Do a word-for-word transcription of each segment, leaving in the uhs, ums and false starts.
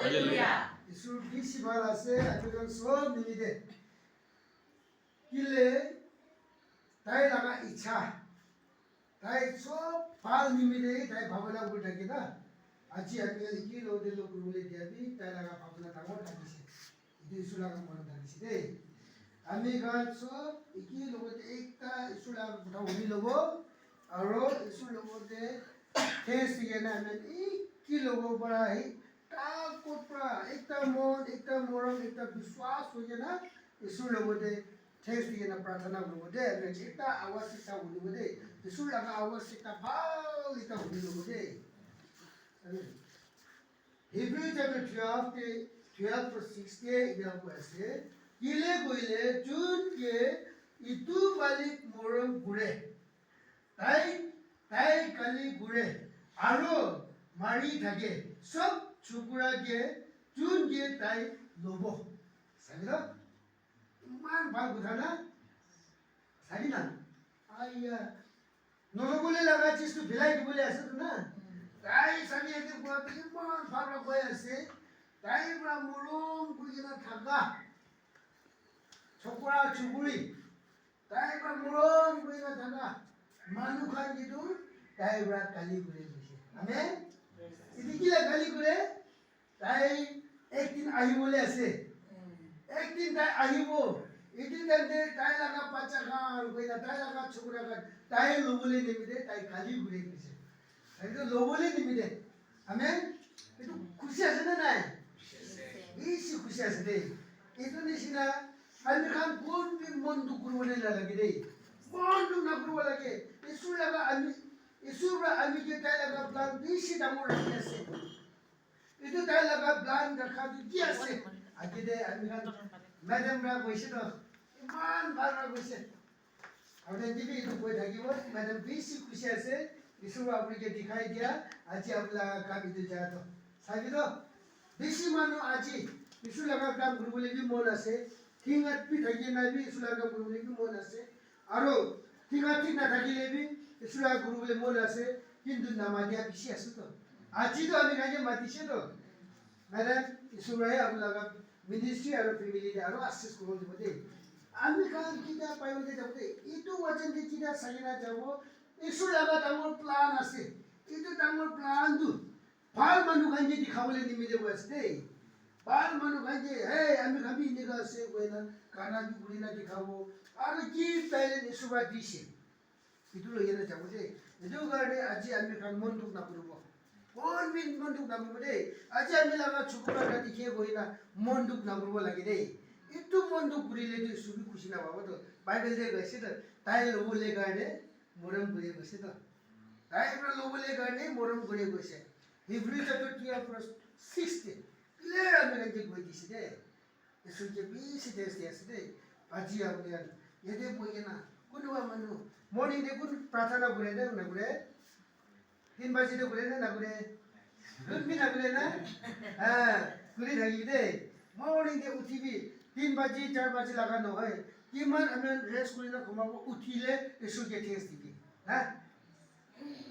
Hallelujah. Isor bishi bhal ase, ami khan sob nimite. Kile tai laga ichha, tai sob bhal nimite tai bhabana kuri thake na. Aji ami khan eki logote log kuribole dia bi tai laga bhabana dangor thakise. Etu Isor laga mon thakise de. Ami khan sob eki logote ekta Isor laga kotha huni lobo. Aro Isor logote thanks di kena ami eki logo para ahi Takot pra ekta mon, ekta morom, ekta biswas hoi kena Isor logote thanks di kena prarthana kuribo de. Ami ekta awaz ekta hunibo de. Isor laga awaz ekta bhal ekta huni lobo de. Hebrew chapter twelve te, twelve verse six te ena koi ase, "Kile koile jun ke itu malik morom kure." Tai, tai gali kure aro mari thake, sob chukura ke jun ke tai lobo. Sabi na? Iman bhal kotha na? Sabi na? Aiya. Nolobole laga chis tu bilai dibole ase tu na? Tai sabi ase kua tu iman bhal pra koi ase. Tai pra morom kuri kena thaka. Chokra chukuri. Tai pra morom kuri na thaka manu khan ke tu tai pra gali kure koise. Amen. Etu kila gali kure? Tai ek din ahibole ase. Ek din tai ahibo. Etu time te tai laga bacha khan koi na tai laga chokra khan tai lobole nimite tai gali kure koise. Tai tu lobole nimite. Amen. Etu khushi ase na nai? Bishi khushi ase de. Etu nishina ami khan kun bi mon dukh kuribo nalage de. Mon dukh nakuribo lage. Isor laga ami, Isor pra ami ke tai laga plan bishi dangor rakhi ase. Etu tai laga plan rakha tu ki ase? Age de ami khan madam pra koise to. Iman bhal pra koise. Apni khan ke bi etu koi thakibo, madam bishi khushi ase, Isor apni ke dikhai dia, aji apni laga kam etu ja to. Sabi to, bishi manu aji Isor laga kam kuribole bi mon ase, thingat bi thaki na bi Isor laga kam kuribole bi mon ase, aro thingat thik na thakile bi Isor laga kuribole mon ase, kintu namatia bishi ase to. Aji to ami khan ke matise to, madam, Isor he apni laga ministry aro family te aro assist kuribo dibo de. Ami khan kitia Bible te jabo de, etu wajan te kitia sai kena jabo, Isor laga dangor plan ase. Etu dangor plan tu bhal manu khan ke dikhabole nimite koi ase de. Bhal manu khan ke, "Hey, ami khan bi eneka ase," koi na gana bi kuri na dikhabo. Aru ki talent Isor para dise. Etu loi kena jabo de. Etu karne aji ami khan mon dukh nakuribo. Kon bi mon dukh nakuribo de. Aji ami laga chukura khan dikhe bohi na mon dukh nakuribo lage de. Etu mon dukh kurile tu Isor bi khushi napabo to. Bible te koise to, tai lobole karne morom kuri koise to. Tai pra lobole karne morom kuri koise. Hebrew chapter twelve verse six te clear ami khan ke koi dise de. Isor ke bishi thanks di ase de. Aji apni khan yate bohi kena kunuba manu morning te kun prarthana kure na nakure? Tin baji te kure na nakure? Kun bi nakure na? Ha, kuri thaki de. Morning te uthi bi tin baji, char baji laga nohoi. Kiman ami khan rest kuri na khumabo, uthile Isor ke thanks dibi. Ha?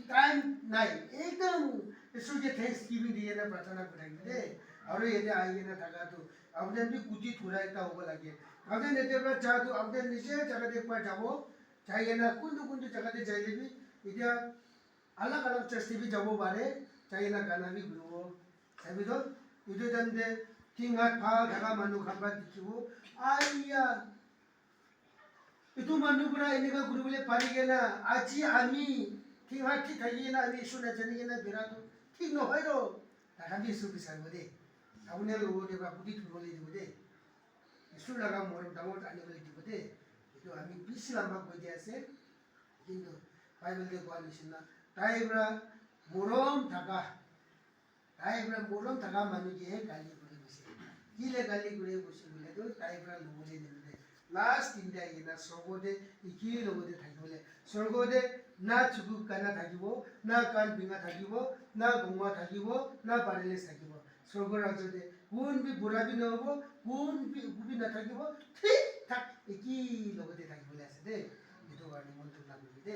Time nai. Ekdam Isor ke thanksgiving di kena prarthana kuri thaki de. Aru yate ahi kena thaka tu, apni khan bi kuti thura ekta hobo lage. Apni khan yate pra ja tu, apni khan nije jaga te ekbar jabo. Jai kena kuntu kuntu jaga te jaile bi, etia alag alag church te bi jabo pare. Jai kena gana bi gunibo. Sabi to, etu time te thin hat bhal thaka manu khan pra dikhibo. Aiya, etu manu para eneka kuribole pari kena, aji ami thinga thik thaki kena, ami Isor najani kena bera tu thik nohoi to. Takhan bi Isor bisaribo de. Apuni khan logot te para kuti thuribole dibo de. Isor laga morom dangor anibole dibo de. Etu ami bishi lamba koi dia ase. Kintu Bible te koa nishina, tai para morom thaka, tai para morom thaka manu ke he gali kuri koise. Kile gali kuri koise koile tu, tai para lobole nimite last din te ahi kena sorgo te eki logote thakibole. Sorgo te na chuku kana thakibo, na kan binga thakibo, na gongwa thakibo, na paralyze thakibo. Sorgo rajyo te kun bi bura bi nahobo, kun bi eku bi nathakibo, thik thak eki logote thakibole ase de. Etu karne mon dukh nakuribi de.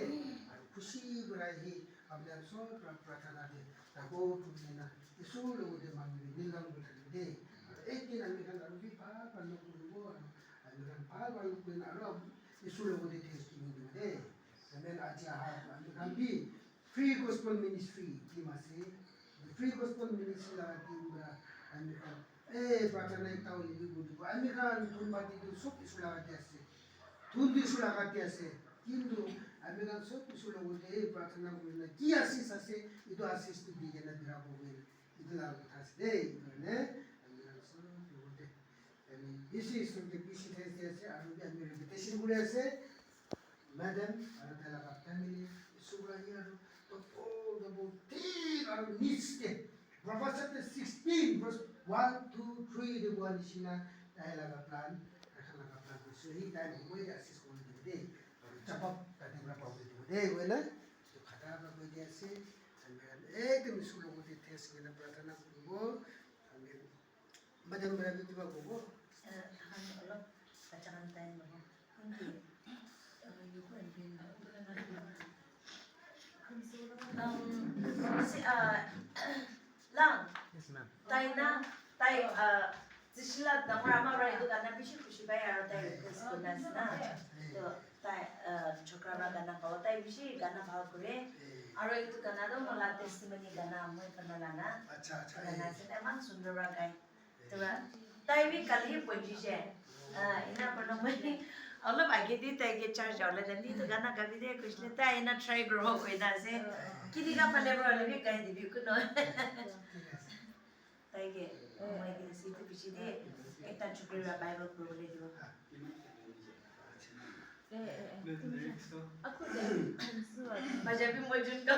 Aru khushi para ahi apni khan sob pra-, prarthana te thako, thukina Isor logote mangibi, nilkam kuri thakibi. De, aru ek din ami khan aru bi bhal bhal log kuribo, aru ami khan bhal bhal log kurina aru Isor logote testimony dibo de. Amen. Aji aha ami khan bi Free Gospel Ministry team ase. Free Gospel Ministry laga team para ami khan, eh, prarthana ekta hoile bi kuribo. Ami khan dhun bati tu sob Isor laga ase. Dhun tu Isor laga ase. Kintu ami khan sob Isor logote prarthana kurina ki asis ase, etu asis tu di kena bira bo. Etu laga kotha ase de, etu karne ami khan sob logote ami bishi Isor ke bishi thanks di ase, aru bi ami reputation kuri ase. Madam, aru tai laga family, Isor para hi aru double, double, thik aru niche te. Proverbs chapter sixteen, verse one, two, three te koa nishina, tai laga plan, tai khan laga plan kuri ase. Hi time hoi ase, school te de. Aru jawab tate para pabo de, de, hoina. Etu khata para koi di ase. Amen. Ekdom Isor logote thanks kurina prarthana kuribo. Amen. Madam para bi kiba kobo? Eh, han olop bacha khan time lobo. Thank you. Um, si, ah, lang. Yes, ma'am. Tai na, tai, ah, Zishila dangor ama para etu gana bishi khushi pai aro tai request kurina ase na. To tai, ah, chokra para gana gabo, tai bishi gana bhal kure. Aro etu gana toh mola testimony gana moi bana la na. Acha, acha. Gana ase, tai eman sundor para gai. Tura, tai bi kali hi pojishe. Ah, ena kurna moi olop age te tai ke church jabole time te, "Tu gana gabi de," koisile, tai ena try kuribo koina ase. Kini ka pale bro, hoile bi gai dibi kuno. Tai ke moi ke ase, etu piche te ekta chukri para Bible puribole dibo. Baja bi moi jun ka.